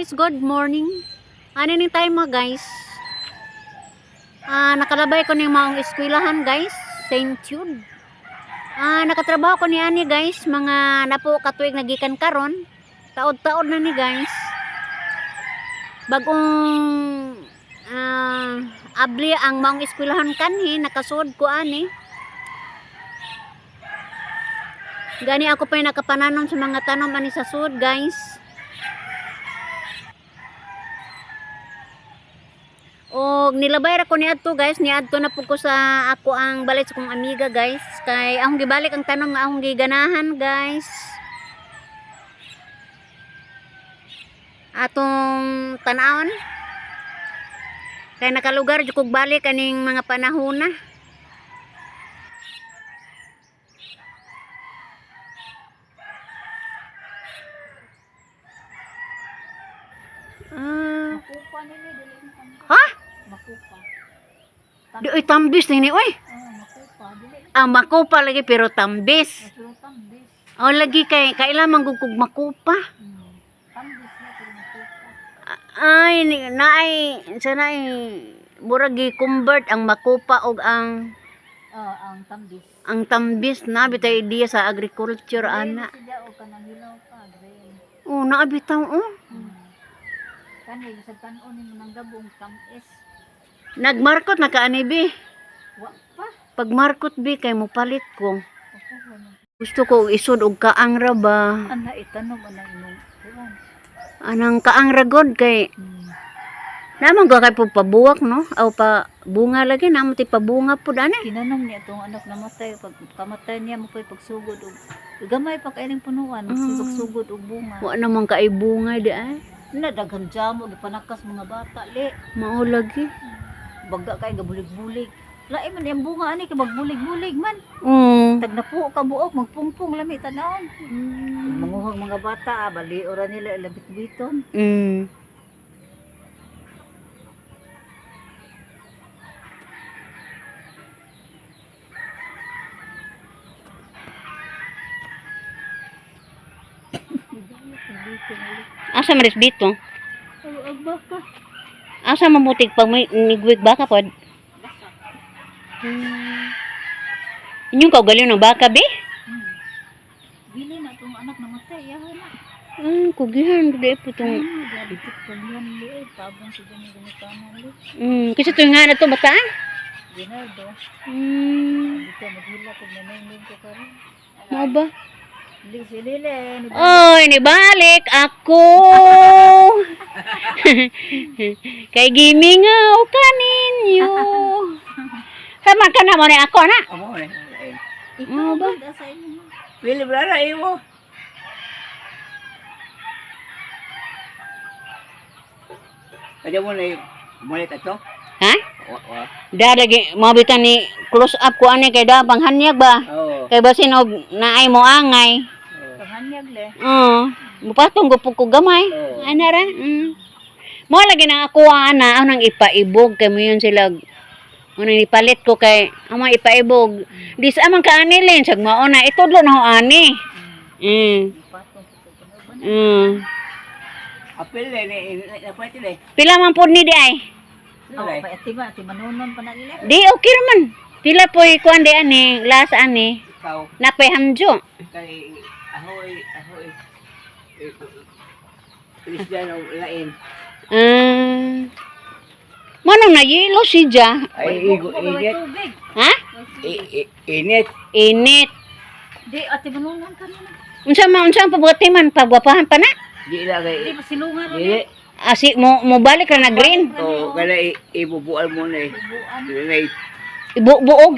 Guys, good morning. Ano ni tayo mga guys? Nakalabay ko ni maong eskwelahan, guys, St. Jude. Nakatrabaho ko ni ani, guys, mga napo katuig nagikan karon. Taod-taod na ni, guys. Bagong abli ang maong eskwelahan kanhi, nakasud ko ani. Gani ako pa yung nakapananom sa mga tanom ani sa sud, guys. Og nilabay ra ko niadto, guys, niadto na pud ko sa ako ang balit sa kong amiga, guys, kay akong gibalik ang tanom nga akong giganahan, guys. Atong tan-awon. Kay nakalugar jud kog balik kaning mga panahon na. Makupa nini, dili ni tambis. Ha? Makupa. Di oy tambis nini oy. Oh, makupa. Dili ni. Ang makupa lagi pero tambis. Pero tambis. O lagi kay kailan man gud kog makupa. Tambis na pero makupa. Ay naay sa naay murag gi-convert ang makupa og ang Oh, ang tambis. ang tambis na bitay idea sa agriculture ana. Green siya o kanang hilaw pa, green. Oh, naa bitaw oh. Kani sa tan-on nimo nang gabong tamis. Nagmarkot na ka ani bi. Wa pa. Pagmarkot bi kay mopalit ko. Ako wala. Gusto ko og isod og kaang ra ba. Ana itanom ana imong kuan. Anang kaang ra god kay naman ko kay pud pabuwak no aw pa bunga lagi namo ti pabunga pud ani. Kinanom niya itong anak namatay pag kamatay niya mo pa'y pagsugod og gamay pa kay punuan pagsugod og bunga. Wa naman kay bunga di ay. Na daghang jamo gipanakas mga bata li. Mao lagi. Baga kay gabulig-bulig. Lain man iyang bunga ani kay magbulig-bulig man. Tag napuo ka buok magpungpong lami tanawon. Manguhag mga bata ah, bali ora nila ilang bitbiton. Asa man ris dito? Ang baka. Asa mamutig pag may nigwig baka pod? Inyong kaugaling ng baka be? Bili na tong anak namatay yaha na. Kugihan di po tong. Grabe ko kugihan li eh tabang sa gani gumutana li. Kasi to nga na to bataan. Ginaldo. Dito maghila kog nanaymin ko karon. Mao ba? Li si Lile ni Oy, nibalik ako. Kay gimingaw kaninyo. Sama ka na mo ni ako na. Amo na. Ikaw ba sa inyo? Pili brara imo. Kaya mo na mulit ato? Ha? Wa wa. Da lagi mabitan ni close up ko ani kay da panghanyag ba? Oo. Kay basin og naay mo angay. Panghanyag le. Oo. Mupatong ko ko gamay. Oo. Ana ra. Mo lagi na ako ana anang ipaibog kay mo yun sila unang ipalit ko kay ang mga ipaibog. Di sa amang kaanilin sag mao na itudlo na ho ani. Patong ko kuno. Apil le ni na pwede le. Pila man pod ni di ay? Oh, pa ati ba ati manunon pa na nila. Di okay ra man. Pila po'y kuan di ani, last ani. Ikaw Napay hamjo. kay ahoy ahoy. Isda no lain. Manong nayelo si Ja. Ay igo init. Tubig. Ha? Init. Init. Di ati manunon kanina. Unsa man unsa ang pabuti man pagwapahan pa na? Di la Di kay ba silungan ro dili. Asi mo mo balik ra na green. Oh, kana ibubuan mo na eh. Buan. Dili Ibubuog.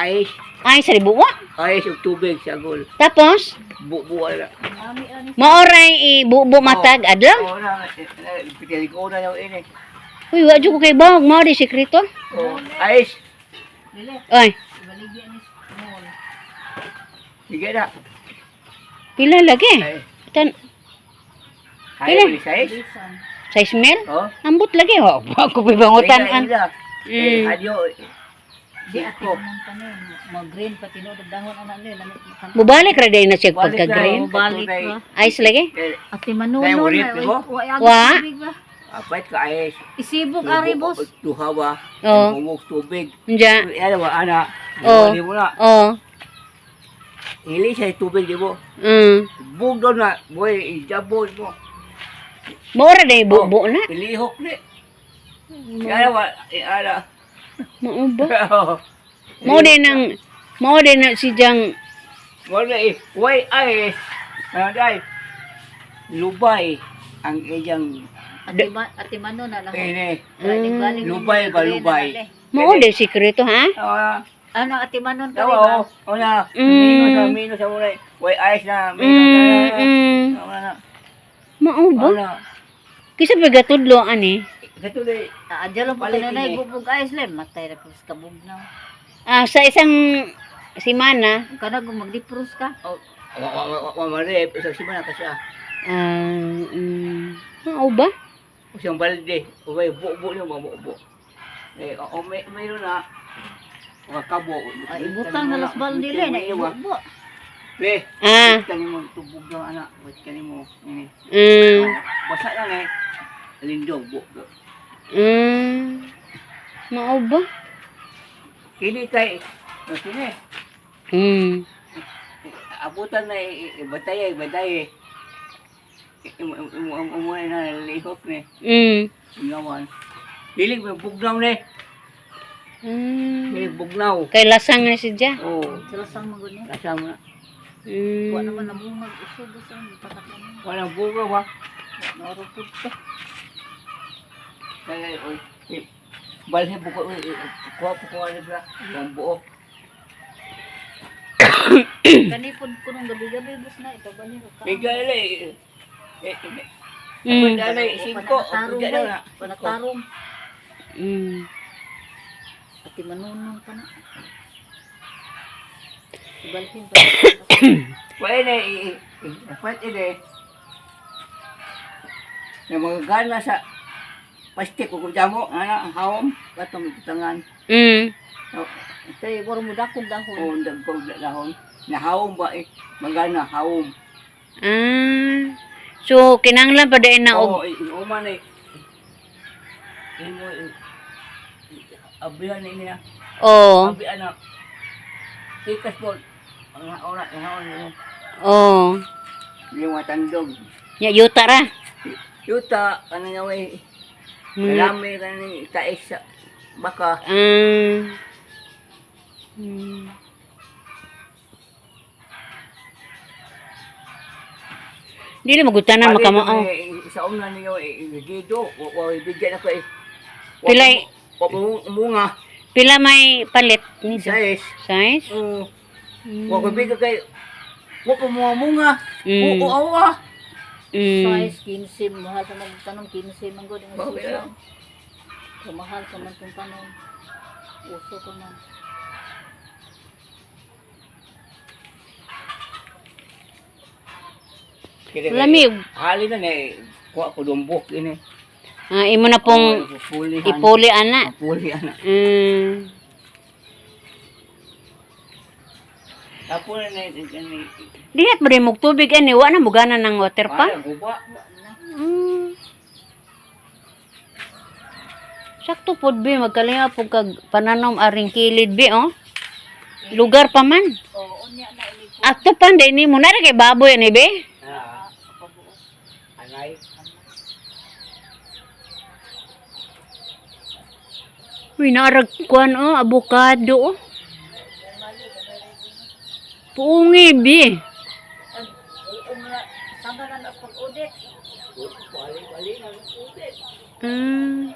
ay Ay sa buwa. ay og tubig sa gol. Tapos Bubuan na. Ami ani maoray ibubo matag adlaw. Oo na, pitili ko na yung ini. Uy, wa jud ko kay bawag mao di sekreto. Oh, ayos. Lile. Oy, Ibaligya ni small. Sige na. pila lagi? Ay, Tan kaya mo ni size? Bisan. size mil? Oh. Ambot lagi ho. Wa ko pibangutan an. Ila. Eh, adyo. Di ate Siko. man tanim. Mag-green pa tinuod ang dahon anak ni lamit mo. Mubalik ra day na siya Balik na, pagka-green. oh. Balik Katunay. ba? Ice lagi. Eh, Ate manuno Kaya ulit, na. di ba? Wa Wa? tubig ba? Apait ka ay. Isibog ari boss. Duha ba? Oo. Humog tubig. Unja. Ano ba, ana? Oo. Di mo na. Oh. Hili siya tubig, di mo. Bugdo na. Boy, ijabod mo. Mao ra day bubo na. Ilihok ni. Ano ba, ana. Mao ba? Mao din na si Jang Wala eh. Way ay. Ano day? Lubay ang iyang Ate manuno na. ini. Balik Lubay ba, lubay? mao day sikreto ha? Ah, Ano ate manon ka tawa ba? oh. O na. Minus sa muna. Way ayos na. Minus na. Wala na. Mao ba? Wala. Kisa pa gatudlo ani? Katuloy. Adya lang po Balik kanina ini. ibubog ayos lang. Matay ra pud sa kabugnaw. Ah, sa isang simana, Ang kanag magdipros ka. Oh, wa wa wa wa mare isang simana kasi ah. Mao ba? Isang balde. Ubay buo-buo niyo buo-buo. Eh, o may mayroon na. Mga kabo. Ay, ibutang na las balde na ibubo. Pre, Ah, kani mo tubog daw anak. Wait kani mo. Ini. Basa lang eh. Lindog buo. Mao ba? Kini kay no sini. Abutan na batay batay. Imo na lihok ni. Ngawan. Dili mo bugnaw ni. Dili bugnaw. Kay lasang na si Ja. Oh, Sila sang magud niya. kasama. Wa naman nabungag usog sa patak mo. Walang bugaw ba? Naro pud ka. Kaya oy. Balhe buko kuha po kuha ni bra. Ang buo. Kanipod ko nung gabi-gabi bus na ito bani ka. Bigay eh. Eh, dalay singko, Panatarong bigay na. Panatarong. Ate manunong ka na. Ibalhin pa. Wala na dapat ini. Na mga gana sa plastic ko jamo ana hawom katong tangan. Kay waro mo dakog dahon. O dagkong dahon. Nahawom ba eh magana hawom. Ah. So kinahanglan pa dayon na og Oo, uma na eh. Imo abihan ini na. oh, Abihan na. Tikas po. Ang ora, ang ora. oh. Yung mga tandog. Nya yuta ra. Yuta, ano nga way. Marami ka ni tais sa baka. Dili magutanan makamao. Sa una niyo, gido, wa bigyan ako eh. Pilay- Wa munga. Pila may palit ni Ja? Size. Size? Oo. Wa ko bigyan kay wa pa mga munga. Oo, awa. Size 15 mahal ka magtanong 15 man gud ang Bakit? uso. Kamahal ka man kung tanong. Uso ka man. Lamig. Hali na ni kuha ko dumbok ini. Ah, imo na pong Pulihan. ipuli ana. Puli ana. Tapo na ni ni. Dihat mo rin mog tubig ani wa na mugana ng water Pa? pump. Guba. Sakto pod bi magkalinga pud kag pananom aring kilid bi oh. Lugar pa man. Oo, unya na ini Ato pan day nimo na ra kay baboy ani be. Ah. Anay. Uy naarag kuan oh, abukado oh. Puungi bi. Oo nga, sama na na pag-audit. Bali bali na. Hmm.